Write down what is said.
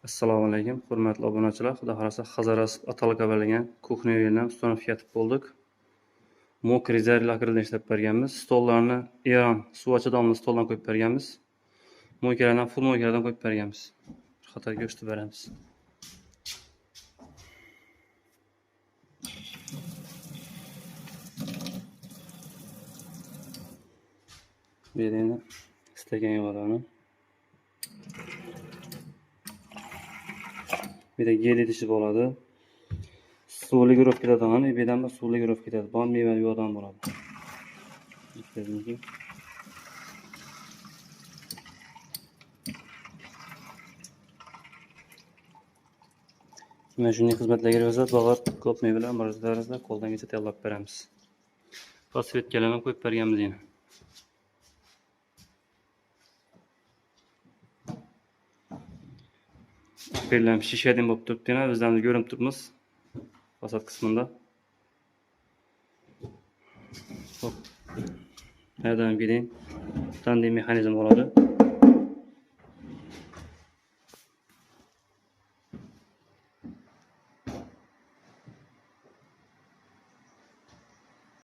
Assalomu alaykum, hurmatli obunachilar. Xudo xolasa Hazorasp atalka bilan kuxnya yerdan ustanov yatib bo'ldik. Mokri zarli akrildan ishlab berganmiz. Stollarni Eron suv chidamli stoldan qo'yib berganmiz. Moykalardan full moykalardan qo'yib berganmiz. Bir qator go'shtni beramiz. Bu yerda endi istagan yo'lini. Bu yerda gel idishi bo'ladi. Suvli guruh ketadi, bu yerdan da suvli guruh ketadi. Bon meva yo'dan bo'ladi. Mana shunday xizmatlarga bo'lsa, bog'ot ko'p mevalar murojaatlaringizda qo'ldan kelsa tayyorlab beramiz. Pasvetkalarni qo'yib berganmiz yana. Akrillar shishadan bo'lib turibdi, yana bizdan ko'rinib turibmiz fasad qismida. Hop. Qayerdan keling? Qanday mexanizm bo'ladi?